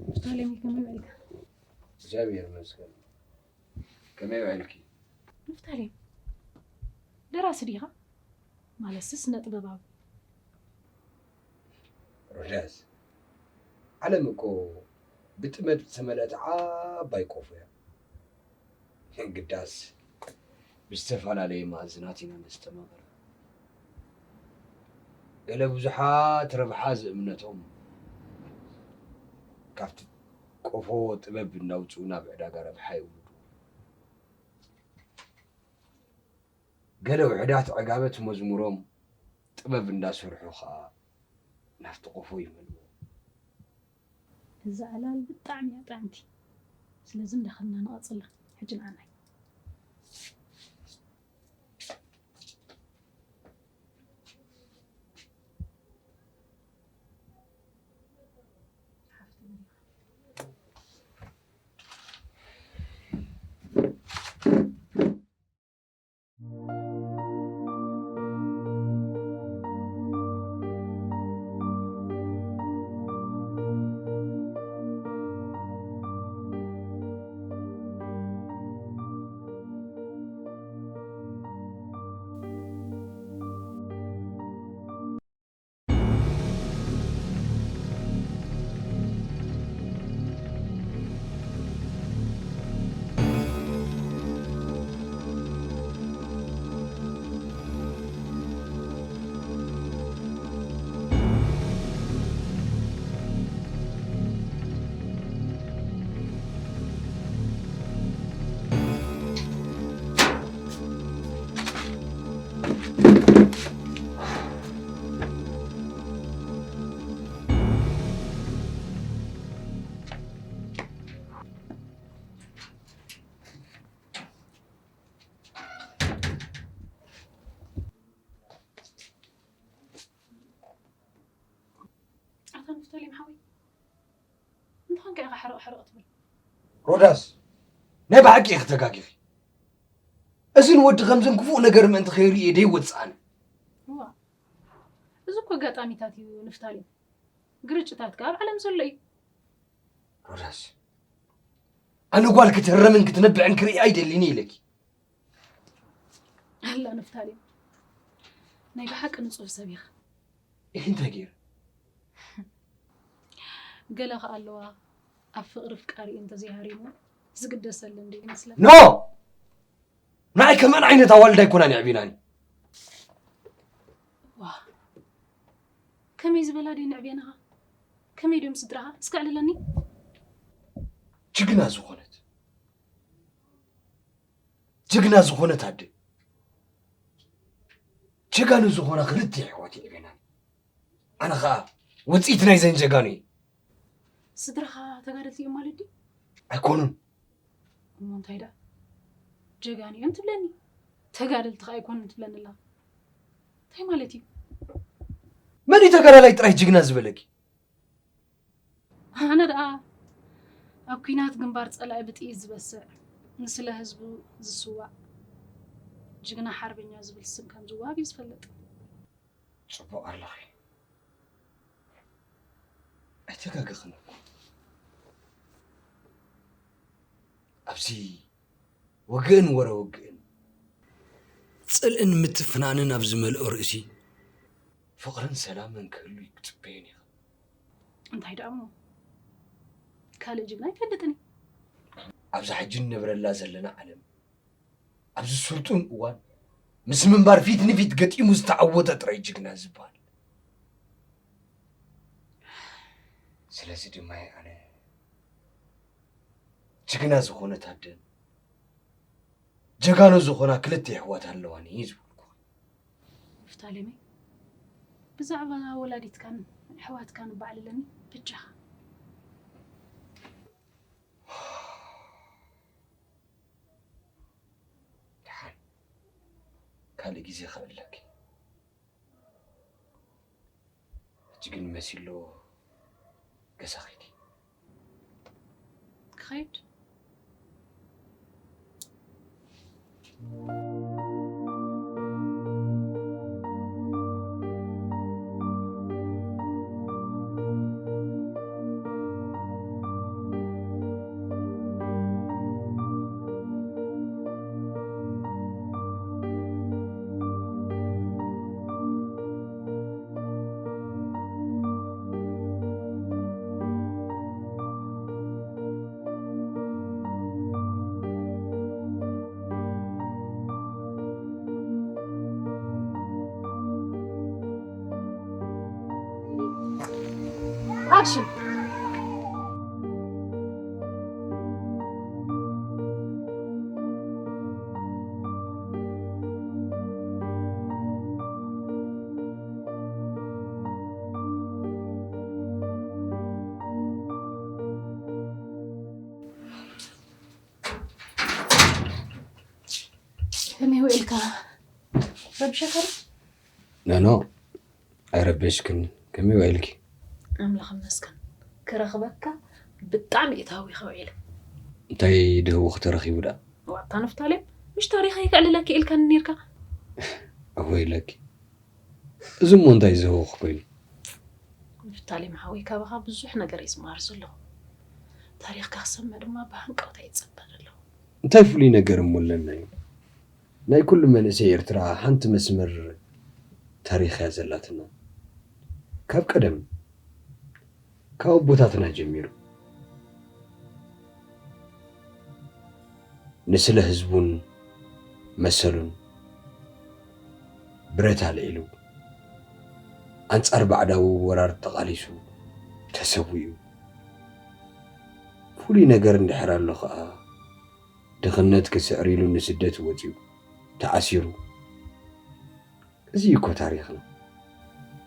ንፍታሌም ከመይ ውዒልካ? እግዚኣብሔር ይመስገን። ከመይ ውዒልኪ? ንፍታሌም ደራሲ ዲኻ? ማለትስ ስነ ጥበባዊ? ሮዳስ፣ ዓለም እኮ ብጥበብ ዝተመልአት ዓባይ ቆፎ እያ። ግዳስ ብዝተፈላለየ ማእዝናት ኢና ነስተማቕር። ገለ ብዙሓት ረብሓ ዝእምነቶም ካብቲ ቆፎ ጥበብ እናውፅኡ ናብ ዕዳጋ ረብሓ የውርዱ። ገለ ውሑዳት ዕጋበት መዝሙሮም ጥበብ እንዳሰርሑ ኸዓ ናብቲ ቆፎ ይመልኡ። እዛ ዕላል ብጣዕሚ እያ ጥዕምቲ። ስለዚ እንዳኸድና ንቐፅላ። ሕጂ ንዓናይ። ኣታ ንፍታሌም ሓወይ፣ እንተኾንካ ኢኻ ሕርቕ ሕርቕ ትብል። ሮዳስ፣ ናይ ብሓቂ ኢኺ ተጋጊኺ። እዝን ወዲ ከምዝን ክፉእ ነገር ምእንቲ ከይርኢ እየ ደይወፅኣኒ። እዋ፣ እዚ እኮ ኣጋጣሚታት እዩ ንፍታሌም። ግርጭታት ከኣ ኣብ ዓለም ዘሎ እዩ። ሮዳስ፣ ኣነ ጓል ክትህረምን ክትነብዕን ክርኢ ኣይደልን ኢለኪ። ኣላ ንፍታሌም፣ ናይ ብሓቂ ንጹህ ሰብ ኢኻ። ኢኺ እንታይ ገይረ? ገለ ከኣ ኣለዋ ኣብ ፍቕሪ ፍቃሪኡ እንተዘይሃሪሙ ዝግደሰለን ዶ ይመስለካ? ኖ! ንዓይ ከምኣን ዓይነት ኣዋልድ ኣይኮናን የዕቢናኒ። ዋ፣ ከመይ ዝበላ ድየን ነዕብየናኻ? ከመይ ድዮም ስድራኻ? እስከ ኣዕልለኒ። ጅግና ዝኾነት፣ ጅግና ዝኾነት ኣደ፣ ጀጋኑ ዝኾና ክልተ ኣሕዋት የዕቢናኒ። ኣነ ኸኣ ውፅኢት ናይዘን ጀጋኑ እየ። ስድራኻ ተጋደልቲ እዮም ማለት ድዩ? ኣይኮኑን። እሞ እንታይ ደኣ? ጀጋኑ እዮም ትብለኒ፣ ተጋደልቲ ኸኣ ኣይኮኑን ትብለኒ ኣለኻ። እንታይ ማለት እዩ? መን እዩ ተጋዳላይ ጥራይ ጅግና ዝበለኪ? ኣነ ደኣ ኣብ ኲናት ግንባር ጸላኢ ብጥይት ዝበስዕ፣ ንስለ ህዝቡ ዝስዋእ ጅግና ሓርበኛ ዝብል ስም ከም ዝወሃብ እዩ ዝፈልጥ። ጽቡቕ ኣለኺ። ኣይተጋገኽን እኮ። ኣብዚ ወግእን ወረ ውግእን፣ ጽልእን ምትፍናንን ኣብ ዝመልኦ ርእሲ፣ ፍቕርን ሰላምን ክህሉ ይጽበየን ኢኻ። እንታይ ደኣ እሞ ካልእ ጅግና ኣይፈልጥን እየ። ኣብዛ ሕጂ እንነብረላ ዘለና ዓለም፣ ኣብዚ ስልጡን እዋን ምስ ምንባር ፊት ንፊት ገጢሙ ዝተዓወተ ጥራይ ጅግና ዝበሃል። ስለዚ ድማ እየ ኣነ ጅግና ዝኾነት ኣደን ጀጋኑ ዝኾና ክልተ የሕዋት ኣለዋኒ ዝበልኩ። ንፍታሌመይ፣ ብዛዕባ ወላዲትካን ኣሕዋትካን እባ ኣዕልለኒ በጃኻ። ካልእ ግዜ ከዕልለኪ። ሕጂ ግን መሲሎ ገዛ ኺዲ። ክኸይድ? ኣክሽን። ከመይ ውዒልካ? ረቢሸካ ዶ? ኖኖ፣ ኣይረበሽክን። ከመይ ውዒልኪ? ኣምላኽ ይመስገን። ክረኽበካ ብጣዕሚ እየ ተሃዊኸ ውዒለ። እንታይ ድህውኽ ተረኺቡ ደኣ? ዋታ ንፍታሌም፣ ምሽ ታሪኸይ ከዕልለኪ ኢልካኒ ኔርካ። እወ ኢለኪ። እዚ እሞ እንታይ ዝህውኽ ኮይኑ? ንፍታሌም ሓወይ፣ ካባኻ ብዙሕ ነገር እየ ዝመሃር ዘለኹ። ታሪኽካ ክሰምዕ ድማ ብሃንቀውታ ይጸበ ዘለኹ። እንታይ ፍሉይ ነገር እሞ ኣለና እዩ? ናይ ኩሉ መንእሰይ ኤርትራ ሓንቲ መስመር ታሪኽ እያ ዘላትና። ካብ ቀደም፣ ካብ ኣቦታትና ጀሚሩ፣ ንስለ ህዝቡን መሰሉን ብረት ኣልዒሉ፣ ኣንጻር ባዕዳዊ ወራር ተቓሊሱ፣ ተሰዊኡ። ፍሉይ ነገር እንድሕር ኣሎ ኸኣ፣ ድኽነት ክስዕር ኢሉ ንስደት ወጺኡ፣ ተኣሲሩ። እዚ እዩ እኮ ታሪኽና።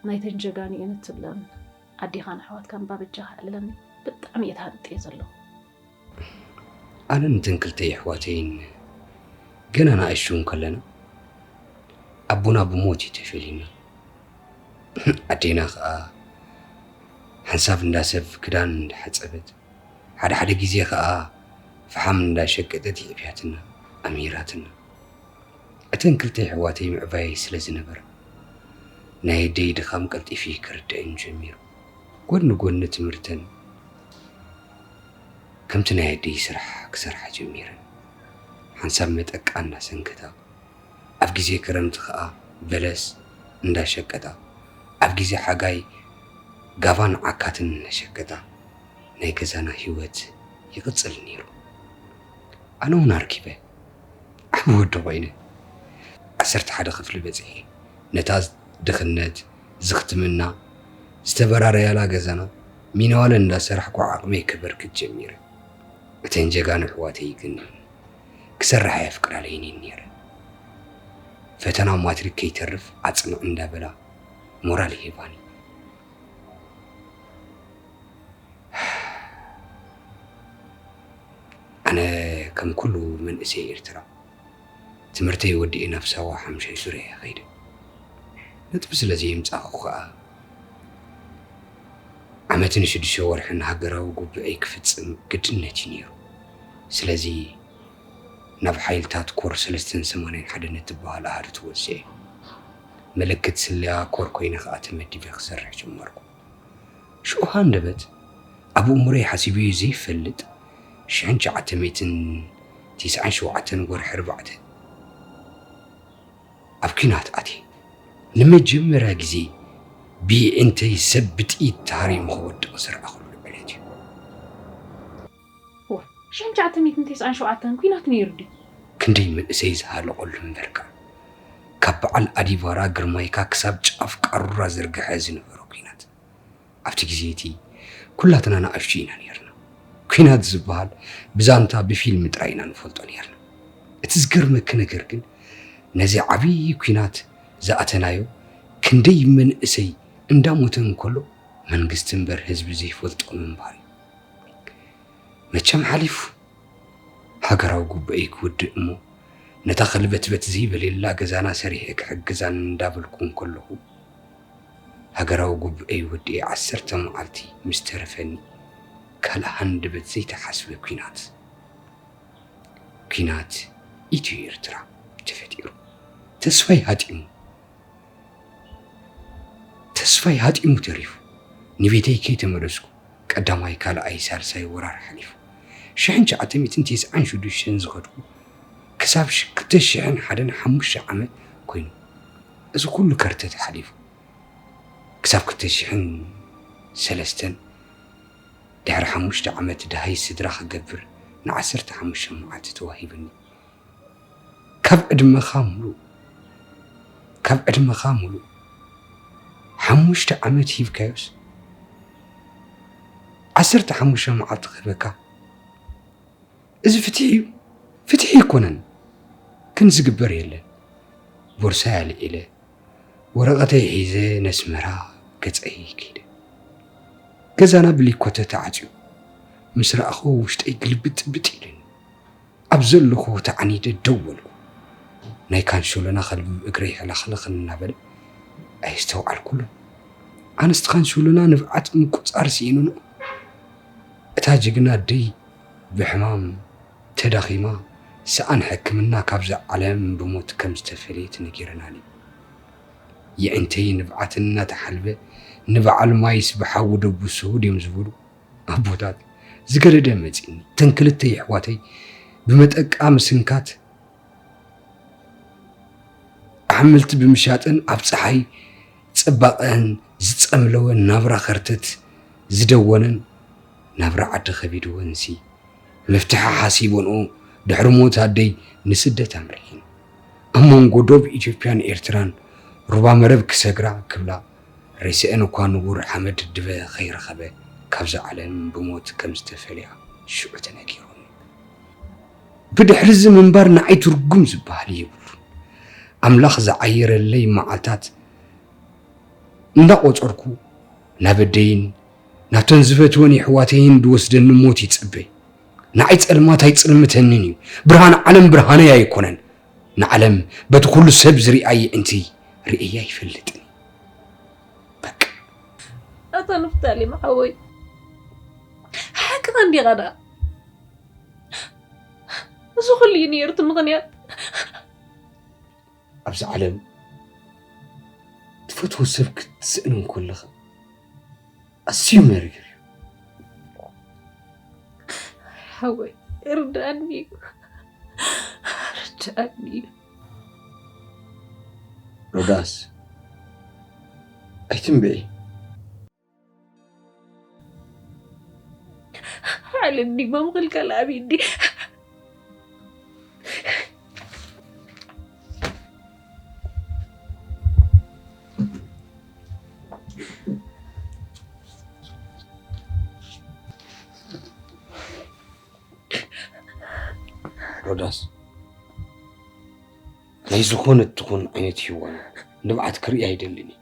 ናይተን ጀጋኑ እየን እትብለን ኣዴኻን ኣሕዋትካን እባ በጃኻ ኣዕልለኒ። ብጣዕሚ እየ ተሃንጥየ ዘለኹ። ኣነን እተን ክልተ የሕዋተይን ገና ንኣሽቱ እንከለና ኣቦና ብሞት እዩ ተፈሊዩና። ኣዴና ኸኣ ሓንሳብ እንዳ ሰብ ክዳን እንዳሓጸበት፣ ሓደ ሓደ ግዜ ኸኣ ፈሓም እንዳሸቀጠት የዕብያትና፣ ኣምሂራትና። እተን ክልተ የሕዋተይ ምዕባየይ ስለ ዝነበረ፣ ናይ ኣደይ ድኻም ቀልጢፉ ክርደእን ጀሚሩ። ጎኒ ጎኒ ትምህርተን፣ ከምቲ ናይ ኣደይ ስራሕ ክሰርሓ ጀሚረን። ሓንሳብ መጠቃ እንዳሰንከታ፣ ኣብ ግዜ ክረምቲ ኸኣ በለስ እንዳሸቀጣ፣ ኣብ ግዜ ሓጋይ ጋባን ዓካትን እንዳሸቀጣ ናይ ገዛና ህይወት ይቕጽል ነይሩ። ኣነ እውን ኣርኪበ ዓቢ ወዲ ኾይነ፣ ዓሰርተ ሓደ ክፍሊ በጺሐ፣ ነታ ድኽነት ዝኽትምና ዝተበራረያላ ገዛና ሚነዋለ እንዳሰራሕኩ ዓቕመይ ከበርክት ጀሚረ። እተን ጀጋኑ ኣሕዋተይ ግን ክሰርሕ ኣየፍቅዳለይን እየን ነይረን። ፈተና ማትሪክ ከይተርፍ ኣጽንዕ እንዳበላ ሞራል ይህባኒ። ኣነ ከም ኩሉ መንእሰይ ኤርትራ ትምህርተይ ወዲኤ ናብ ሳዋ ሓምሻይ ዙርያ እየ ከይደ። ነጥቢ ስለ ዘየምጻእኩ ከኣ ዓመትን ሽዱሽተ ወርሕን ሃገራዊ ጉብኤይ ክፍጽም ግድነት እዩ ነይሩ። ስለዚ ናብ ሓይልታት ኮር ሰለስተን ሰማንያን ሓደን እትበሃል ኣሃዱ ተወሲኤ። ምልክት ስለያ ኮር ኮይነ ከኣ ተመዲበ ክሰርሕ ጀመርኩ። ሽዑ ሃንደበት ኣብ ኣእምሮይ ሓሲበዮ ዘይፈልጥ ሽሕን ትሽዓተ ሚእትን ተስዓን ሸውዓተን ወርሒ ኣርባዕተ ኣብ ኲናት ኣትየ። ንመጀመርያ ግዜ ብይዕንተይ ሰብ ብጥይት ተሃሪሙ ክወድቕ ዝረኣኹሉ ዕለት እዩ። እወ፣ ሽሕን ትሽዓተ ሚእትን ተስዓን ሸውዓተን ኲናት ነይሩ ድዩ? ክንደይ መንእሰይ ዝሃለቐሉ እምበርካ። ካብ በዓል ኣዲቫራ ግርማይካ ክሳብ ጫፍ ቃሩራ ዝርግሐ ዝነበረ ኲናት። ኣብቲ ግዜ እቲ ኩላትና ንኣሽቱ ኢና ነይርና። ኲናት ዝበሃል ብዛንታ ብፊልም ጥራይ ኢና ንፈልጦ ነይርና። እቲ ዝገርመኪ ነገር ግን ነዚ ዓብዪ ኲናት ዝኣተናዮ ክንደይ መንእሰይ እንዳሞተ እንከሎ መንግስቲ እምበር ህዝቢ ዘይፈልጦ ምንባር እዩ። መቸም ሓሊፉ። ሃገራዊ ጉባኤ ክውድእ እሞ ነታ ከልበትበት ዘይበለላ ገዛና ሰሪሐ ክሕግዛን እንዳበልኩ እንከለኹ፣ ሃገራዊ ጉብኤይ ወዲኤ ዓሰርተ መዓልቲ ምስ ተረፈኒ፣ ካልእ ሃንደበት ዘይተሓስበ ኲናት፣ ኲናት ኢትዮ ኤርትራ ተፈጢሩ። ተስፋይ ሃጢሙ፣ ተስፋይ ሃጢሙ ተሪፉ። ንቤተይ ከይተመለስኩ፣ ቀዳማይ፣ ካልኣይ፣ ሳልሳይ ወራር ሓሊፉ። ሽሕን ትሽዓተ ሚእትን ተስዓን ሽዱሽተን ዝኸድኩ፣ ክሳብ ሽ-፣ ክልተ ሽሕን ሓደን ሓሙሽተ ዓመት ኮይኑ። እዚ ኩሉ ከርተት ሓሊፉ። ክሳብ ክልተ ሽሕን ሰለስተን፣ ድሕሪ ሓሙሽተ ዓመት፣ ደሃይ ስድራ ክገብር ንዓሰርተ ሓሙሽተ መዓልቲ ተዋሂብኒ። ካብ ዕድመኻ ሙሉእ፣ ካብ ዕድመኻ ሙሉእ፣ ሓሙሽተ ዓመት ሂብካዮስ፣ ዓሰርተ ሓሙሽተ መዓልቲ ክህበካ፣ እዚ ፍትሒ እዩ? ፍትሒ ኣይኮነን። ግን ዝግበር የለን። ቦርሳይ ኣልዒለ፣ ወረቐተይ ሒዘ ነስመራ ገጸይ ከይደ። ገዛና ብሊኮተ ተዓጽዩ። ምስ ረኣኹ ውሽጠይ ግልብጥብጥ ኢሉኒ። ኣብ ዘለኹ ተዓኒደ ደው በልኩ። ናይ ካንሸሎና ከልቢ ብእግረይ ሕለኽለኽ እናበለ ኣየስተውዓልኩሉን። ኣንስቲ ካንሸሎና ንብዓት ምቁጻር ስኢኑንኦ። እታ ጅግና ኣደይ ብሕማም ተዳኺማ፣ ሰኣን ሕክምና ካብዛ ዓለም ብሞት ከም ዝተፈለየት ነጊረናኒ። የዒንተይ ንብዓት እናተሓልበ፣ "ንበዓል ማይስ ብሓዊ ደብስዎ" ድዮም ዝብሉ ኣቦታት። ዝገደደ መጺኒ። እተን ክልተ የሕዋተይ ብመጠቃ ምስንካት፣ ኣሕምልቲ ብምሻጥን ኣብ ጸሓይ ጽባቐን ዝጸምለወን ናብራ ከርተት ዝደወነን ናብራ ዓዲ ከቢድወንሲ፣ መፍትሒ ሓሲበንኦ ድሕሪ ሞት ኣደይ ንስደት ኣምሪሐን። ኣብ መንጎ ዶብ ኢትዮጵያን ኤርትራን ሩባ መረብ ክሰግራ ክብላ፣ ሬስአን እኳ ንቡር ሓመድ ድበ ከይረኸበ፣ ካብዛ ዓለም ብሞት ከም ዝተፈልያ ሽዑ ተነጊሩኒ። ብድሕሪ እዚ ምንባር ንዓይ ትርጉም ዝበሃል የብሉን። ኣምላኽ ዝዓየረለይ መዓልታት እንዳቖጸርኩ፣ ናብ ኣደይን ናብተን ዝፈትወን የሕዋተይን ድወስደኒ ሞት ይጽበ። ንዓይ ጸልማት ኣይጽልምተንን እዩ። ብርሃን ዓለም ብርሃነይ ኣይኮነን። ንዓለም በቲ ኩሉ ሰብ ዝርኣ የዒንተይ ርእያ ኣይፈልጥን። በቃ። ኣታ ንፍታሌም ሓወይ፣ ሓቅኻ እንዲኻ ደኣ? እዚ ኩሉ እዩ ነይሩ እቲ ምኽንያት። ኣብዚ ዓለም ትፈትዎ ሰብ ክትስእን እንከለኻ ኣዝዩ መሪር እዩ። ሓወይ፣ ርድኣኒ እዩ። ርድኣኒ እዩ። ሮዳስ፣ ኣይትንብዒ። ዓለም ዲማ ምኽልካል ኣበይ እንዲ? ሮዳስ፣ ናይ ዝኾነት ትኹን ዓይነት ሂዋን ንብዓት ክርኢ ኣይደልን እየ።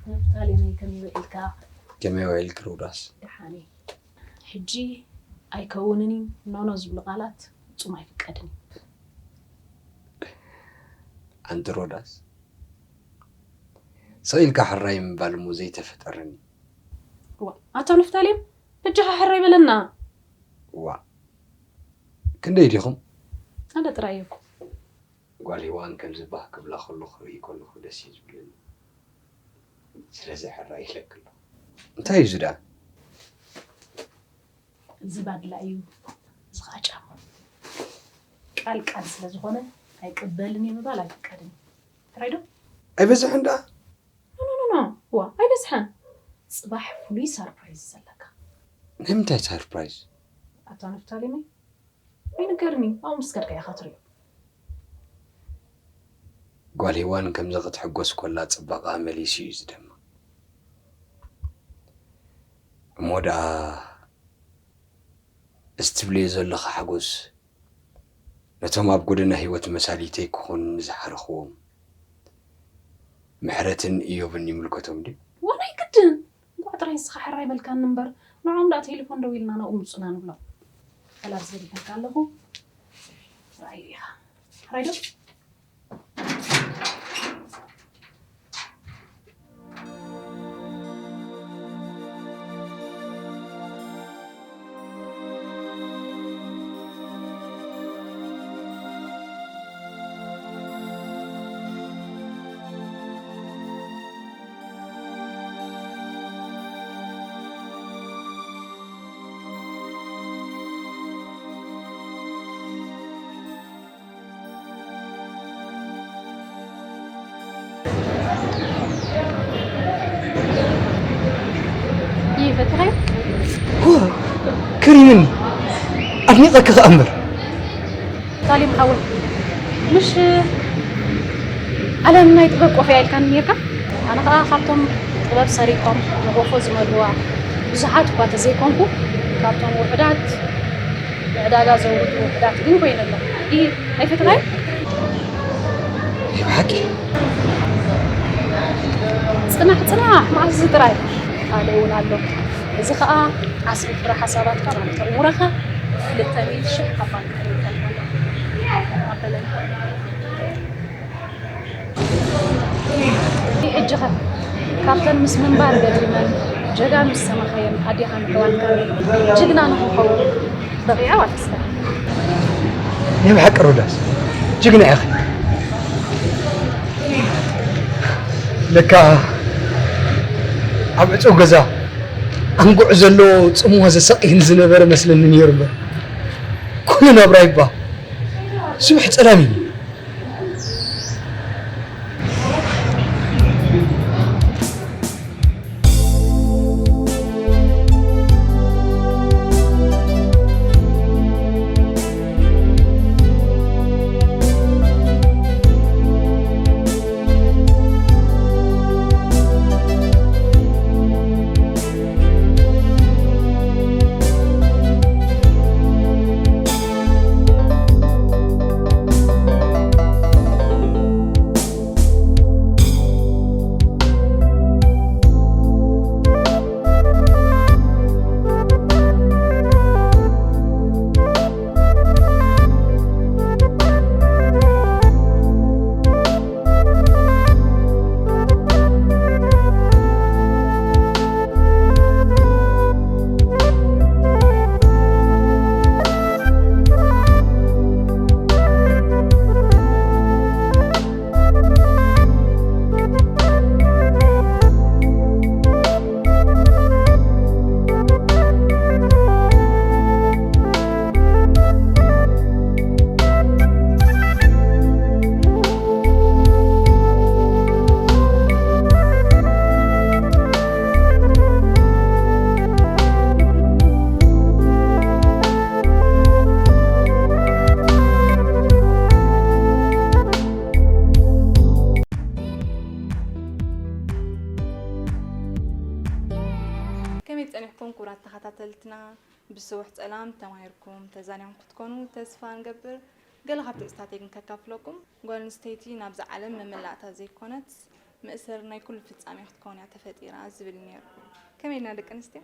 ንፍታሌመይ ከመይ ውዒልካ? ከመይ ውዒልኪ ሮዳስ? ደሓን እየ። ሕጂ ኣይከውንን እዩ፣ ኖኖ ዝብሉ ቃላት ፍጹም ኣይፍቀድን እዩ። ኣንቲ ሮዳስ፣ ስቕ ኢልካ ሕራይ ምባል እሞ ዘይተፈጠረኒ። ዋ፣ ኣታ ንፍታሌም፣ በጃኻ ሕራይ በለና። ዋ፣ ክንደይ ዲኹም? ሓደ ጥራይ እየ እኮ። ጓል ሄዋን ከምዚ ባህ ክብላ ከሎ ክርኢ ከለኹ ደስ እዩ ዝብለኒ። ስለዚ ሕራይ ኢለኪ ኣለኹ። እንታይ እዩ እዚ ደኣ? እዚ ባድላ እዩ፣ እዚ ኸዓ ጫማ። ቃል ቃል ስለ ዝኾነ ኣይቅበልን እየ ምባል ኣይፍቀድን እዩ። ሕራይ ዶ? ኣይበዝሕን ደኣ? ኖ፣ ኖ፣ ኖ፣ ኖ። ዋ፣ ኣይበዝሓን። ጽባሕ ፍሉይ ሰርፕራይዝ ዘለካ። ናይ ምንታይ ሰርፕራይዝ? ኣታ ንፍታሌመይ፣ ኣይንገርኒ፣ ኣብኡ ምስ ከድካ ኢኻ ትሪኦ። ጓል ሄዋን ከምዚ ክትሕጎስ ኮላ ጽባቐኣ መሊሱ እዩ ዝደምቕ። እሞ ደኣ እዚ ትብልዮ ዘለኺ ሓጎስ ነቶም ኣብ ጎደና ህይወት መሳሊተይ ክኾኑኒ ዝሓረኽዎም ምሕረትን እዮብን ይምልከቶም ድዩ? ዋላ ኣይግድን። እንኳዕ ጥራይ ንስኻ ሕራይ በልካኒ እምበር፣ ንዕኦም ደኣ ቴሌፎን ደዊልና ናብኡ ምጹና ንብሎም። ፈላል ዘሪፈካ ኣለኹ። ርኣዩ ኢኻ። ሕራይ ዶ? ይፈትሐ? ዋ፣ ከሪምኒ፣ ኣድኒቐኪ ከኣ እምበር። ሳሌም ሓወይ፣ ምሽ ዓለም ናይ ጥበብ ቆፍ እያ ኢልካኒ ነይርካ? ኣነ ኸኣ ካብቶም ጥበብ ሰሪሖም ንጎፎ ዝመልእዋ ብዙሓት እኳ ተዘይኮንኩ፣ ካብቶም ውሑዳት ንዕዳጋ ዘውርዱ ውሑዳት ግን ኮይነ ኣለኹ። ኢ-፣ ኣይፈተኻዮን? ናይ ብሓቂ? ጽናሕ፣ ጽናሕ፣ መዓዝ ጥራይ ካልእ እውን ኣሎ። እዚ ኸኣ ዓስቢ ፍረ ሓሳባትካ ማለት ኣእምሮኻ ክልተ ሚእቲ ሽሕ ካብ ባንክ ክልከል ኣሎ። ኣበለኒ። ሕጂ ኸ ካብተን ምስ ምንባር ገዲመን ጀጋኑ ዝሰማኻየን ኣዴኻን ኣሕዋትካን ጅግና ንኽኸውን በቒዓ ዋላ ስለ ናይ ብሓቂ ሮዳስ ጅግና ኢኺ። ለካ ኣብ ዕጹው ገዛ ኣንጉዕ ዘሎ ጽምዋ ዘሳቕየኒ ዝነበረ መስለኒ ነይሩ እምበር፣ ኩሉ ናብራይ እባ ስቡሕ ጸላም እዩ። ከመይ ጸኒሕኩም ክቡራት ተኸታተልትና? ብስቡሕ ጸላም ተማሂርኩም ተዛኒኹም ክትኮኑ ተስፋ ንገብር። ገለ ካብ ትዕዝታተይ ግን ከካፍለኩም። ጓል ኣንስተይቲ ናብዛ ዓለም መመላእታ ዘይኮነትስ፣ መእሰሪ ናይ ኩሉ ፍጻሜ ክትከውን እያ ተፈጢራ ዝብል ነይሩ። ከመይ ኢልና ደቂ ኣንስትዮ?